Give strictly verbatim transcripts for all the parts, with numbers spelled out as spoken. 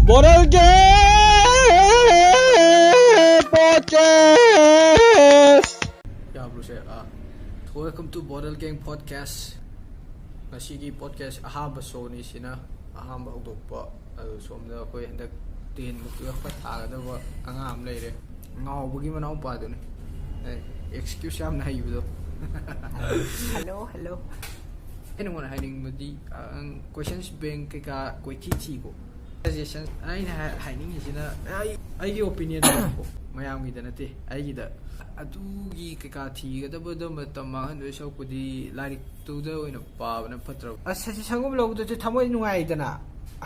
Bottle Gang Podcast. ꯌꯥꯕ꯭ꯔꯣ ꯁꯦ? ꯑꯥ꯫ Welcome to Bottle Gang Podcast. ꯉꯁꯤꯒꯤ podcast ꯑꯍꯥꯟꯕ showꯅꯤ ꯁꯤꯅ, ꯑꯍꯥꯟꯕ ꯍꯧꯗꯣꯛꯄ꯫ ꯑꯗꯨ ꯁꯣꯝꯗ ꯑꯩꯈꯣꯏ ꯍꯟꯗꯛ ten ꯒ twelve ꯀ ꯊꯥꯒꯗꯕ ꯑꯉꯥꯡ ꯑꯃ ꯂꯩꯔꯦ, ꯉꯥꯎꯕꯒꯤ ꯃꯅꯥꯎꯄꯥꯗꯨꯅꯤ꯫ ꯑꯦ, excuse ꯌꯥꯝꯅ ꯍꯩꯕꯗꯣ꯫ Hello, hello. ꯑꯩ ꯅꯉꯣꯟꯗ ꯍꯥꯏꯅꯤꯡꯕꯗꯤ, ꯑ, questions bank ꯀꯩꯀꯥ ꯀꯣꯏꯊꯤ ꯊꯤꯀꯣ꯫ Suggestion ꯑꯩꯅ ꯍꯥꯏ-, ꯍꯥꯏꯅꯤꯡꯉꯤꯁꯤꯅ, ꯑꯩ, ꯑꯩꯒꯤ opinion ꯀꯣ, ꯃꯌꯥꯝꯒꯤꯗ ꯅꯠꯇꯦ, ꯑꯩꯒꯤꯗ꯫ ꯑꯗꯨꯒꯤ ꯀꯩꯀꯥ ꯊꯤꯒꯗꯕꯗ ꯃꯇꯝ ꯃꯥꯡꯍꯟꯗꯣꯏ ꯁꯔꯨꯛꯄꯨꯗꯤ ꯂꯥꯏꯔꯤꯛꯇꯨꯗ ꯑꯣꯏꯅ ꯄꯥꯕꯅ ꯐꯠꯇ꯭ꯔꯕ? ꯑꯁ, suggestionꯒꯨꯝꯕ ꯂꯧꯕꯗꯁꯨ ꯊꯃꯣꯏ ꯅꯨꯡꯉꯥꯏꯗꯅ꯫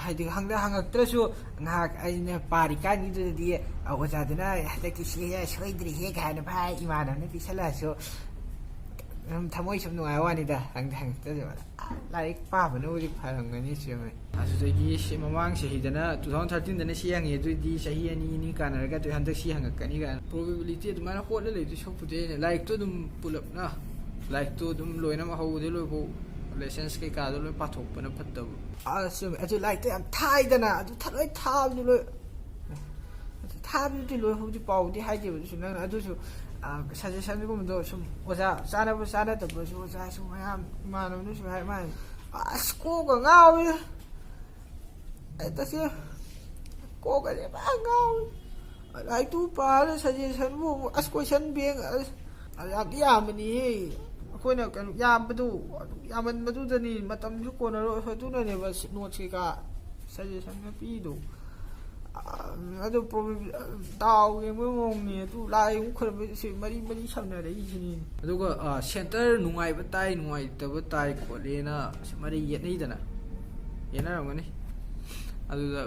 ꯍꯥꯏꯗꯤ ꯍꯪꯗ ꯍꯪꯉꯛꯇ꯭ꯔꯁꯨ ꯉꯥꯏꯍꯥꯛ ꯑꯩꯅ ꯄꯥꯔꯤꯀꯥꯟꯒꯤꯗꯨꯗꯗꯤ, ꯑ, ꯑꯣꯖꯥꯗꯨꯅ "ꯍꯟꯗꯛꯀꯤ ꯁꯤ ꯁꯣꯏꯗ꯭ꯔꯤꯍꯦ" ꯀꯥꯏꯅ ꯐꯥꯏ ꯏꯃꯥꯟꯅꯕꯅ ꯄꯤꯁꯜꯂꯛꯑꯁꯨ, ꯑꯗꯨꯝ ꯊꯃꯣꯏ ꯁꯨꯝ ꯅꯨꯡꯉꯥꯏꯕ ꯋꯥꯅꯤꯗ, ꯍꯪꯗ ꯍꯪꯉꯛꯇ꯭ꯔꯁꯨ꯫ ꯑ, ꯂꯥꯏꯔꯤꯛ ꯄꯥꯕꯅꯕꯨꯗꯤ ꯐꯔꯝꯒꯅꯤ, ꯆꯨꯝꯃꯦ꯫ ꯑꯗꯨꯗꯒꯤ ꯁꯤ ꯃꯃꯥꯡ ꯆꯍꯤꯗꯅ, two thousand thirteenꯗꯅ ꯁꯤ ꯍꯪꯉꯤ, ꯑꯗꯨꯏꯗꯤ ꯆꯍꯤ ꯑꯅꯤ, ꯑꯅꯤ ꯀꯥꯟꯅꯔꯒ ꯑꯗꯨ ꯍꯟꯗꯛ ꯁꯤ ꯍꯪꯉꯛꯀꯅꯤ ꯀꯥꯏꯅ꯫ Probability ꯑꯗꯨꯃꯥꯏꯅ ꯍꯣꯠꯂ ꯂꯩꯗꯣꯏ ꯁꯔꯨꯛꯄꯨꯗꯤ ꯑꯩꯅ ꯂꯥꯏꯔꯤꯛꯇꯣ ꯑꯗꯨꯝ ꯄꯨꯂꯞꯅ, ꯂꯥꯏꯔꯤꯛꯇꯣ ꯑꯗꯨꯝ ꯂꯣꯏꯅꯃꯛ ꯍꯧꯕꯗꯩ ꯂꯣꯏꯐꯥꯎ lessons ꯀꯩꯀꯥꯗꯣ ꯂꯣꯏ ꯄꯥꯊꯣꯛꯄꯅ ꯐꯠꯇꯕ꯫ ꯑ, ꯆꯨꯝꯃꯦ꯫ ꯑꯗꯨ ꯂꯥꯏꯔꯤꯛꯇꯣ ꯌꯥꯝ ꯊꯥꯏꯗꯅ, ꯑꯗꯨ ꯊ-, ꯂꯣꯏ ꯊꯥꯕꯗꯤ ꯂꯣꯏ, ꯑꯗꯨ ꯊꯥꯕꯗꯨꯗꯤ ꯂꯣꯏ ꯍꯧꯖꯤꯛ ꯄꯥꯎꯗꯤ ꯍꯥꯏꯗꯦꯕ ꯑꯗꯨꯁꯨ ꯅꯪꯅ꯫ ꯑꯗꯨꯁꯨ, ꯑ, suggestionꯒꯨꯝꯕꯗꯣ ꯁꯨꯝ ꯑꯣꯖꯥ ꯆꯥꯟꯅꯕ ꯆꯥꯟꯅꯗꯕꯁꯨ ꯑꯣꯖꯥꯁꯨ ꯃꯌꯥꯝ ꯏꯃꯥꯟꯅꯕꯅꯁꯨ ꯍꯥꯏ, ꯃꯥ ꯑꯁ ꯀꯣꯛꯀ ꯉꯥꯎꯋꯤ꯫ ꯑꯩ ꯇꯁꯦꯡꯅ ꯀꯣꯛꯀꯁꯦ ꯐꯖꯅ ꯉꯥꯎꯋꯤ꯫ ꯂꯥꯏꯔꯤꯛꯇꯨ ꯄꯥꯔ suggestionꯕꯨ ꯑꯃꯨꯛ, ꯑꯁ, question bank, ꯑꯁ, ꯑꯗꯨ ꯌꯥꯝꯗꯤ ꯌꯥꯝꯕꯅꯤꯍꯦ꯫ ꯑꯩꯈꯣꯏꯅ ꯀꯩꯅꯣ ꯌꯥꯝꯕꯗꯨ, ꯑꯗꯨ ꯌꯥꯝꯃꯟꯕꯗꯨꯗꯅꯤ ꯃꯇꯝꯁꯨ ꯀꯣꯟꯅꯔꯣꯏ꯫ ꯑꯗꯨꯅꯅꯦꯕ ꯁꯤ notes ꯀꯩꯀꯥ suggestionꯒ ꯄꯤꯗꯣ꯫ ꯑ, ꯑꯗꯨ problem, ꯗꯥꯎ ꯌꯦꯡꯕꯒꯤ ꯃꯑꯣꯡꯅꯤ꯫ ꯑꯗꯨ ꯂꯥꯏ ꯑꯃꯨꯛ ꯈꯣꯏꯔꯝꯕ, ꯁꯤ ꯃꯔꯤ ꯃꯔꯤ ꯁꯝꯅꯔꯛꯏꯁꯤꯅꯤ꯫ ꯑꯗꯨꯒ, ꯑ, center ꯅꯨꯡꯉꯥꯏꯕ ꯇꯥꯏ, ꯅꯨꯡꯉꯥꯏꯇꯕ ꯇꯥꯏ ꯈꯣꯠꯂꯦꯅ ꯃꯔꯩ ꯌꯦꯠꯅꯩꯗꯅ, ꯌꯦꯠꯅꯔꯝꯒꯅꯤ꯫ ꯑꯗꯨꯗ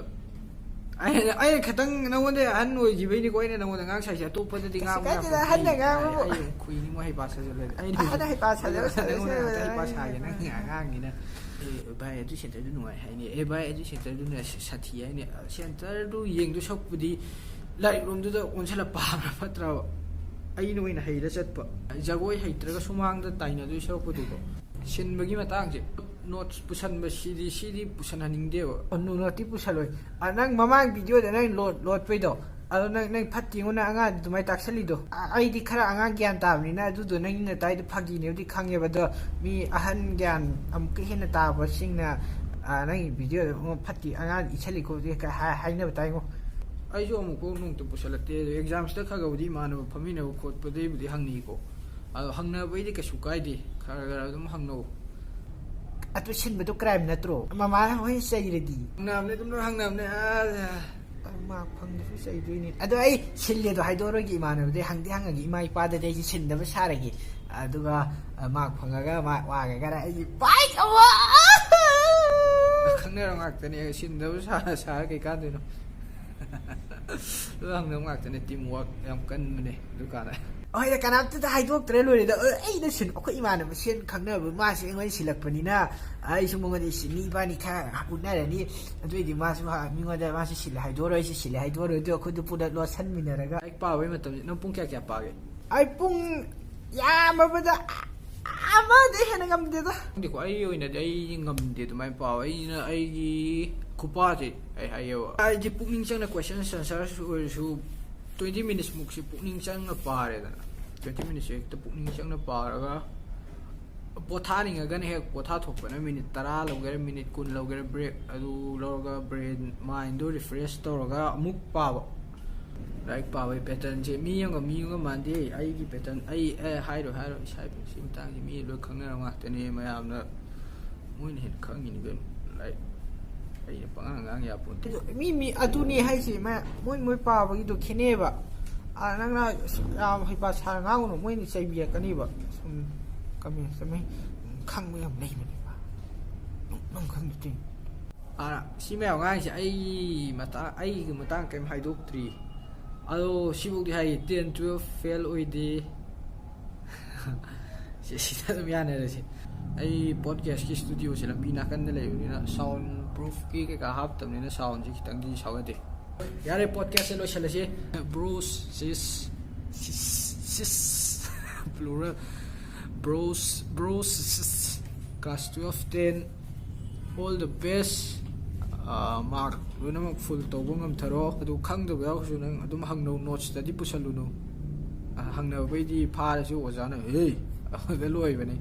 ꯑꯩꯅ, ꯑꯩꯅ ꯈꯤꯇꯪ ꯅꯉꯣꯟꯗ ꯑꯍꯟ ꯑꯣꯏꯈꯤꯕꯩꯅꯤꯀꯣ ꯑꯩꯅ ꯅꯉꯣꯟꯗ ꯉꯥꯡ ꯁꯥꯏꯁꯦ, ꯑꯇꯣꯞꯄꯗꯗꯤ ꯀꯩꯁꯨ ꯉꯥꯡꯕ ꯌꯥꯝ ꯀꯥꯏꯗꯦꯗ, ꯐꯩ꯫ ꯑꯍꯟꯅ ꯉꯥꯡꯕꯕꯨ꯫ ꯑꯩ ꯑꯃꯨꯛ ꯈꯨꯏꯅꯤ, ꯃꯣꯏ ꯍꯩꯄꯥ ꯁꯥꯖꯜꯂꯗꯤ꯫ ꯑꯩꯅ ꯑꯍꯟꯅ ꯍꯩꯄꯥ ꯁꯥꯖꯜꯂ ꯑꯩꯅ ꯅꯉꯣꯟꯗ ꯉꯥꯛꯇ ꯍꯩꯄꯥ ꯁꯥꯖꯜꯂ ꯁꯥꯒꯦ, ꯅꯪ ꯑꯉꯥꯡꯅꯤꯅ꯫ "ꯑꯦ ꯚꯥꯏ, ꯑꯗꯨ centerꯗꯨ ꯅꯨꯡꯉꯥꯏ ꯍꯥꯏꯅꯦ, ꯑꯦ ꯚꯥꯏ, ꯑꯗꯨ centerꯗꯨꯅ ꯁꯥꯊꯤ ꯍꯥꯏꯅꯦ"꯫ Centerꯗꯨ ꯌꯦꯡꯗꯣꯏ ꯁꯔꯨꯛꯄꯨꯗꯤ ꯂꯥꯏꯔꯤꯛ ꯂꯣꯝꯗꯨꯗ ꯑꯣꯟꯁꯤꯜꯂ ꯄꯥꯕꯅ ꯐꯠꯇ꯭ꯔꯕ? ꯑꯩꯅ ꯑꯣꯏꯅ ꯍꯩꯔ ꯆꯠꯄ꯫ ꯖꯒꯣꯏ ꯍꯩꯇ꯭ꯔꯒ ꯁꯨꯃꯥꯡꯗ ꯇꯥꯏꯅꯗꯣꯏ ꯁꯔꯨꯛꯄꯨꯗꯤꯀꯣ, ꯁꯤꯟꯕꯒꯤ ꯃꯇꯥꯡꯁꯦ ꯅꯣꯠꯁ ꯄꯨꯁꯟꯕ ꯁꯤꯗꯤ, ꯁꯤꯗꯤ ꯄꯨꯁꯟꯍꯟꯅꯤꯡꯗꯦꯕ꯫ ꯑꯣ, ꯅꯣ-, ꯅꯣꯠꯇꯤ ꯄꯨꯁꯜꯂꯣꯏ꯫ ꯑ, ꯅꯪ ꯃꯃꯥꯡ ꯚꯤꯗꯤꯑꯣꯗ ꯅꯪ ꯂꯣꯠ-, ꯂꯣꯠꯄꯩꯗꯣ, ꯑꯗꯣ ꯅꯪ, ꯅꯪ ꯐꯠꯇꯦꯉꯣ, ꯅꯪ ꯑꯉꯥꯡꯗ ꯑꯗꯨꯃꯥꯏꯅ ꯇꯥꯛꯁꯜꯂꯤꯗꯣ꯫ ꯑ-, ꯑꯩꯗꯤ ꯈꯔ ꯑꯉꯥꯡ ꯒ꯭ꯌꯥꯟ ꯇꯥꯕꯅꯤꯅ ꯑꯗꯨꯗꯣ ꯅꯪꯅ ꯇꯥꯏꯗꯣ ꯐꯥꯒꯤꯅꯦꯕꯨꯗꯤ ꯈꯪꯉꯦꯕ, ꯑꯗꯣ ꯃꯤ ꯑꯍꯟ ꯒ꯭ꯌꯥꯟ ꯑꯃꯨꯛꯀ ꯍꯦꯟꯅ ꯇꯥꯕꯁꯤꯡꯅ, ꯑ, ꯅꯪꯒꯤ ꯚꯤꯗꯤꯑꯣꯗ, "ꯑꯣ, ꯐꯠꯇꯦ, ꯑꯉꯥꯡ ꯏꯁꯜꯂꯤ ꯈꯣꯠꯂꯤ" ꯀ ꯍꯥꯏ-, ꯍꯥꯏꯅꯕ ꯇꯥꯏꯉꯣ꯫ ꯑꯩꯁꯨ ꯑꯃꯨꯛꯐꯥꯎ ꯅꯣꯡꯇ ꯄꯨꯁꯜꯂꯛꯇꯦ꯫ ꯑꯗꯣ ꯑꯦꯛꯖꯥꯝꯁꯤꯗ ꯈꯔ ꯈꯔꯕꯨꯗꯤ ꯏꯃꯥꯟꯅꯕ ꯐꯝꯃꯤꯟꯅꯕ ꯈꯣꯠꯄꯗꯩꯕꯨꯗꯤ ꯍꯪꯅꯤꯀꯣ꯫ ꯑꯗꯣ ꯍꯪꯅꯕꯩꯗꯤ ꯀꯩꯁꯨ ꯀꯥꯏꯗꯦ, ꯈꯔ ꯈꯔ ꯑꯗꯨꯝ ꯍꯪꯅꯧ꯫ ꯑꯗꯨ ꯁꯤꯟꯕꯗꯣ ꯀ꯭ꯔꯥꯏꯝ ꯅꯠꯇ꯭ꯔꯣ? ꯃꯃꯥ ꯍꯣꯏ ꯆꯩꯔꯗꯤ? ꯍꯪꯅꯕꯅꯦ, ꯑꯗꯨꯝ ꯂꯣꯏ ꯍꯪꯅꯕꯅꯦ꯫ ꯑ, ꯑ, ꯃꯥꯔꯛ ꯐꯪꯗ꯭ꯔꯁꯨ ꯆꯩꯗꯣꯏꯅꯤ꯫ ꯑꯗꯣ ꯑꯩ ꯁꯤꯜꯂꯦꯗꯣ ꯍꯥꯏꯗꯣꯛꯑꯔꯣꯏꯒꯦ ꯏꯃꯥꯟꯅꯕꯗꯩ, ꯍꯪꯗꯤ ꯍꯪꯉꯒꯦ ꯏꯃꯥ ꯏꯄꯥꯗꯗꯤ ꯑꯩꯁꯦ ꯁꯤꯟꯗꯕ ꯁꯥꯔꯒꯦ꯫ ꯑꯗꯨꯒ, ꯑ, ꯃꯥꯔꯛ ꯐꯪꯉꯒ ꯃꯥ ꯋꯥꯒꯒꯔ ꯑꯩꯒꯤ ꯕꯥꯏꯛ ꯑꯃ! ꯈꯪꯅꯔ ꯉꯥꯛꯇꯅꯦ, ꯁꯤꯟꯗꯕ ꯁꯥ-, ꯁꯥꯔ ꯀꯩ ꯀꯥꯟꯗꯣꯏꯅꯣ? ꯂꯣꯏ ꯍꯪꯅꯕ ꯉꯥꯛꯇꯅꯦ, ꯇꯤꯝ ꯋꯥꯔꯛ ꯌꯥꯝ ꯀꯟꯕꯅꯦ ꯗꯨꯀꯥꯟꯗ꯫ ꯍꯣꯏꯗ, ꯀꯅꯥꯝꯇꯗ ꯍꯥꯏꯗꯣꯛꯇ꯭ꯔꯦ ꯂꯣꯏꯔꯦꯗ꯫ ꯑ, ꯑꯩꯅ ꯁꯤꯟ-, ꯑꯩꯈꯣꯏ ꯏꯃꯥꯟꯅꯕ ꯁꯦꯟ ꯈꯪꯅꯕ, ꯃꯥꯁꯦ ꯑꯩꯉꯣꯟꯗ ꯁꯤꯜꯂꯛꯄꯅꯤꯅ, ꯑꯩꯁꯨ ꯃꯉꯣꯟꯗ ꯁꯤꯟꯅꯤ, ꯏꯕꯥꯅꯤ ꯈꯔ ꯎꯠꯅꯔꯅꯤ꯫ ꯑꯗꯨꯏꯗꯤ ꯃꯥꯁꯨ ꯍꯥ-, ꯃꯤꯉꯣꯟꯗ ꯃꯥꯁꯨ ꯁꯤꯜꯂꯦ ꯍꯥꯏꯗꯣꯛꯑꯔꯣꯏ, ꯑꯩꯁꯨ ꯁꯤꯜꯂꯦ ꯍꯥꯏꯗꯣꯛꯑꯔꯣꯏ, ꯑꯗꯨ ꯑꯩꯈꯣꯏꯗꯨ ꯄꯨꯂꯞ ꯂꯣꯠꯁꯟꯃꯤꯟꯅꯔꯒ꯫ ꯂꯥꯏꯔꯤꯛ ꯄꯥꯕꯒꯤ ꯃꯇꯝꯁꯦ ꯅꯪ ꯄꯨꯡ ꯀꯌꯥ ꯀꯌꯥ ꯄꯥꯒꯦ? ꯑꯩ ꯄꯨꯡ ꯌꯥꯝꯃꯕꯗ ꯑꯃꯗꯩ ꯍꯦꯟꯅ ꯉꯝꯗꯦꯗ꯫ ꯈꯪꯗꯦꯀꯣ, ꯑꯩꯒꯤ ꯑꯣꯏꯅꯗꯤ ꯑꯩ ꯉꯝꯗꯦ ꯑꯗꯨꯃꯥꯏꯅ ꯄꯥꯕ꯫ ꯑꯩꯅ ꯑꯩꯒꯤ ꯈꯨꯄꯥꯁꯦ ꯑꯩ ꯍꯥꯏꯒꯦꯕ, ꯑꯩꯗꯤ ꯄꯨꯛꯅꯤꯡ ꯆꯪꯅ ꯀꯣꯏꯁꯟ ꯑꯟꯁꯔꯁꯨ ꯑꯣꯏꯔꯁꯨ ꯇ꯭ꯋꯦꯟꯇꯤ ꯃꯤꯅꯤꯠꯁ ꯃꯨꯛꯁꯤ ꯄꯨꯛꯅꯤꯡ ꯆꯪꯅ ꯄꯥꯔꯦꯗꯅ꯫ ꯇ꯭ꯋꯦꯟꯇꯤ ꯃꯤꯅꯤꯠꯁꯦ ꯍꯦꯛꯇ ꯄꯨꯛꯅꯤꯡ ꯆꯪꯅ ꯄꯥꯔꯒ, ꯄꯣꯊꯥꯅꯤꯡꯉꯒꯅ ꯍꯦꯛ ꯄꯣꯊꯥꯊꯣꯛꯄꯅ, ꯃꯤꯅꯤꯠ ꯇꯔꯥ ꯂꯧꯒꯦꯔꯥ, ꯃꯤꯅꯤꯠ ꯀꯨꯟ ꯂꯧꯒꯦꯔꯥ ꯕ꯭ꯔꯦꯛ, ꯑꯗꯨ ꯂꯧꯔꯒ ꯕ꯭ꯔꯦꯟ, ꯃꯥꯏꯟꯗꯣ ꯔꯤꯐ꯭ꯔꯦꯁ ꯇꯧꯔꯒ ꯑꯃꯨꯛ ꯄꯥꯕ꯫ ꯂꯥꯏꯔꯤꯛ ꯄꯥꯕꯒꯤ ꯄꯦꯇꯔꯟꯁꯦ ꯃꯤ ꯑꯃꯒ ꯃꯤ ꯑꯃꯒ ꯃꯥꯟꯗꯦ꯫ ꯑꯩꯒꯤ ꯄꯦꯇꯔꯟ, ꯑꯩ, ꯑꯦ, ꯍꯥꯏꯔꯣꯏ, ꯍꯥꯏꯔꯣꯏ, ꯏꯁꯥ ꯁꯤ ꯃꯇꯥꯡꯁꯤ ꯃꯤ ꯂꯣꯏ ꯈꯪꯅꯔꯕ ꯉꯥꯛꯇꯅꯦ, ꯃꯌꯥꯝꯅ, ꯃꯣꯏꯅ ꯍꯦꯟꯅ ꯈꯪꯉꯤꯅꯤ ꯀꯩꯅꯣ꯫ ꯂꯥꯏꯔꯤꯛ ꯑꯩꯅ ꯄꯪꯉꯥꯡ ꯉꯥꯡ ꯌꯥꯄꯣꯟꯇꯦ꯫ ꯑꯗꯣ ꯃꯤ, ꯃꯤ ꯑꯗꯨꯅꯦ ꯍꯥꯏꯁꯦ, ꯃ-, ꯃꯣꯏ, ꯃꯣꯏ ꯄꯥꯕꯒꯤꯗꯣ ꯈꯦꯠꯅꯩꯌꯦꯕ꯫ ꯑ, ꯅꯪꯅ ꯌꯥꯝ ꯍꯩꯄꯥ ꯁꯥꯔ ꯉꯥꯡꯒꯅꯨ, ꯃꯣꯏꯅ ꯆꯩꯕꯤꯔꯛꯀꯅꯤꯕ꯫ ꯁꯨꯝ ꯀꯃꯦꯟꯁꯇ ꯃꯤ ꯈꯪꯕ ꯌꯥꯝ ꯂꯩꯕꯅꯦꯕ꯫ ꯅꯪ, ꯅꯪ ꯈꯪꯗ꯭ꯔꯗꯤ꯫ ꯑ, ꯁꯤ ꯃꯌꯥꯝ ꯉꯥꯡꯉꯤꯁꯦ ꯑꯩꯒꯤ ꯃꯇꯥꯡ, ꯑꯩꯒꯤ ꯃꯇꯥꯡ ꯀꯔꯤꯝ ꯍꯥꯏꯗꯣꯛꯇ꯭ꯔꯤ꯫ ꯑꯗꯣ ꯁꯤꯐꯧꯗꯤ ꯍꯥꯏꯌꯦ, ꯇꯦꯟ ꯇꯨꯌꯦꯜꯐ ꯐꯦꯜ ꯑꯣꯏꯗꯦ꯫ ꯁꯤ, ꯁꯤꯗ ꯑꯗꯨꯝ ꯌꯥꯅꯔꯁꯤ꯫ ꯑꯩ ꯄꯣꯠꯀꯦꯁꯀꯤ ꯁ꯭ꯇꯨꯗꯤꯑꯣꯁꯦ ꯂꯝꯕꯤ ꯅꯥꯀꯟꯗ ꯂꯩꯕꯅꯤꯅ ꯁꯥꯎꯟ ꯄ꯭ꯔꯨꯐꯀꯤ ꯀꯩꯀꯥ ꯍꯥꯞꯇꯕꯅꯤꯅ ꯁꯥꯎꯟꯁꯦ ꯈꯤꯇꯪꯗꯤ ꯁꯥꯎꯍꯗꯦ꯫ ꯌꯥꯔꯦ, ꯄꯣꯠꯀꯦꯁꯁꯦ ꯂꯣꯏꯁꯤꯜꯂꯁꯤ꯫ ꯕ꯭ꯔꯣꯁ, ꯁꯤꯁ, ꯁꯤꯁ, ꯁꯤꯁ, ꯄ꯭ꯂꯨꯔꯦꯜ꯫ ꯕ꯭ꯔꯣꯁ, ꯕ꯭ꯔꯣꯁ, ꯁꯤꯁ꯫ Class twelve ten, all the best. Mark ꯂꯣꯏꯅꯃꯛ full ꯇꯧꯕ ꯉꯝꯊꯔꯣ꯫ ꯑꯗꯨ ꯈꯪꯗꯕ ꯌꯥꯎꯔꯁꯨ ꯅꯪ ꯑꯗꯨꯝ ꯍꯪꯅꯧ, notes ꯇꯗꯤ ꯄꯨꯁꯜꯂꯨꯅꯨ꯫ ꯍꯪꯅꯕꯩꯗꯤ ꯐꯥꯔꯁꯨ ꯑꯣꯖꯥꯅ "ꯍꯦ" ꯑꯗꯨꯗ ꯂꯣꯏꯕꯅꯤ꯫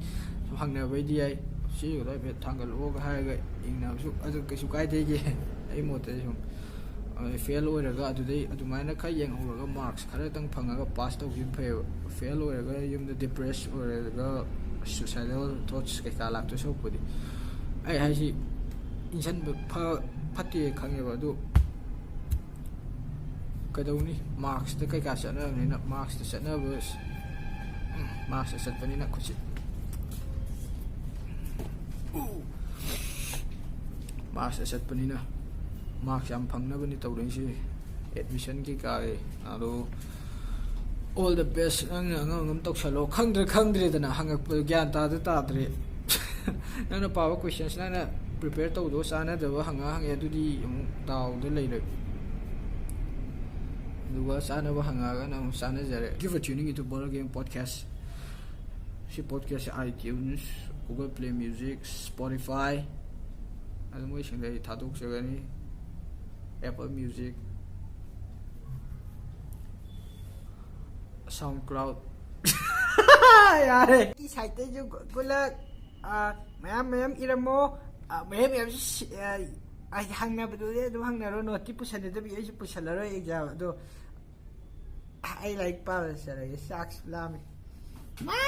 ꯁꯨꯝ ꯍꯪꯅꯕꯩꯗꯤ ꯌꯥꯏ꯫ "ꯁꯤꯒꯗꯣ ꯍꯥꯏꯐꯦꯠ ꯊꯥꯡꯒꯠꯂꯛꯑꯣꯒ" ꯍꯥꯏꯔꯒ ꯌꯦꯡꯅꯕꯁꯨ ꯑꯗꯨ ꯀꯩꯁꯨ ꯀꯥꯏꯗꯦꯒꯦ꯫ ꯑꯩ ꯃꯣꯠꯇꯗꯤ ꯁꯨꯝ ꯐꯦꯜ ꯑꯣꯏꯔꯒ ꯑꯗꯨꯗꯩ ꯑꯗꯨꯃꯥꯏꯅ ꯈꯔ ꯌꯦꯡꯍꯧꯔꯒ marks ꯈꯔꯇꯪ ꯐꯪꯉꯒ pass ꯇꯧꯈꯤꯕꯅ ꯐꯩꯌꯦꯕ꯫ ꯐꯦꯜ ꯑꯣꯏꯔꯒ ꯌꯨꯝꯗ depress ꯑꯣꯏꯔꯒ suicidal thoughts ꯀꯩꯀꯥ ꯂꯥꯛꯇꯣꯏ ꯁꯔꯨꯛꯄꯨꯗꯤ꯫ ꯑꯩ ꯍꯥꯏꯁꯤ ꯏꯟꯁꯟꯕ ꯐ-, ꯐꯠꯇꯦ ꯈꯪꯉꯦꯕ, ꯑꯗꯨ ꯀꯩꯗꯧꯅꯤ? Marks ꯇ ꯀꯩꯀꯥ ꯆꯠꯅꯕꯅꯤꯅ, marks ꯇ ꯆꯠꯅꯕ, marks ꯇ ꯆꯠꯄꯅꯤꯅ ꯈꯨꯠꯁꯤ, marks ꯇ ꯆꯠꯄꯅꯤꯅ marks ꯌꯥꯝ ꯐꯪꯅꯕꯅꯤ ꯇꯧꯔꯛꯏꯁꯦ꯫ Admission ꯀꯩꯀꯥ, ꯑꯗꯣ all the best꯫ ꯅꯪꯅ ꯑꯉꯝ ꯑꯉꯝ ꯇꯧꯁꯜꯂꯣ꯫ ꯈꯪꯗ꯭ꯔꯦ ꯈꯪꯗ꯭ꯔꯦꯗꯅ ꯍꯪꯉꯛꯄꯗꯣ ꯒ꯭ꯌꯥꯟ ꯇꯥꯗ ꯇꯥꯗ꯭ꯔꯦ꯫ ꯅꯪꯅ ꯄꯥꯕ questions, ꯅꯪꯅ prepare ꯇꯧꯗꯧ ꯆꯥꯟꯅꯗꯕ ꯍꯪꯉ ꯍꯪꯉꯦ, ꯑꯗꯨꯗꯤ ꯑꯃꯨꯛ ꯗꯥꯎꯗ ꯂꯩꯔꯦ꯫ ꯑꯗꯨꯒ ꯆꯥꯟꯅꯕ ꯍꯪꯉꯛꯑꯒꯅ ꯑꯃꯨꯛ ꯆꯥꯟꯅꯖꯔꯦ꯫ Give a tuning into Ball Game Podcast꯫ ꯁꯤ podcast ꯁꯦ iTunes, Google Play Music, Spotify, ꯑꯗꯨ ꯃꯣꯏꯁꯤꯡꯗ ꯑꯩ ꯊꯥꯗꯣꯛꯆꯒꯅꯤ꯫ Apple Music, SoundCloud꯫ ꯌꯥꯔꯦ꯫ ꯑꯩꯒꯤ side ꯇꯩꯁꯨ good luck꯫ ꯑꯥ, ꯃꯌꯥꯝ ꯃꯌꯥꯝ ꯏꯔꯝꯃꯣ꯫ ꯑꯥ, ꯃꯌꯥꯝ ꯃꯌꯥꯝꯁꯨ ꯁꯤ-, ꯑꯥ, ꯑꯩ ꯍꯪꯅꯕꯗꯨꯗꯤ ꯑꯗꯨꯝ ꯍꯪꯅꯔꯣ, note ꯇꯤ ꯄꯨꯁꯟꯅꯗꯕꯤ ꯑꯩꯁꯨ ꯄꯨꯁꯜꯂꯔꯣꯏ exam꯫ ꯑꯗꯣ ꯑꯩ ꯂꯥꯏꯔꯤꯛ ꯄꯥꯕ ꯆꯠꯂꯒꯦ, ꯆꯥꯛꯁꯨ ꯂꯥꯝꯃꯦ꯫ ꯃꯥ!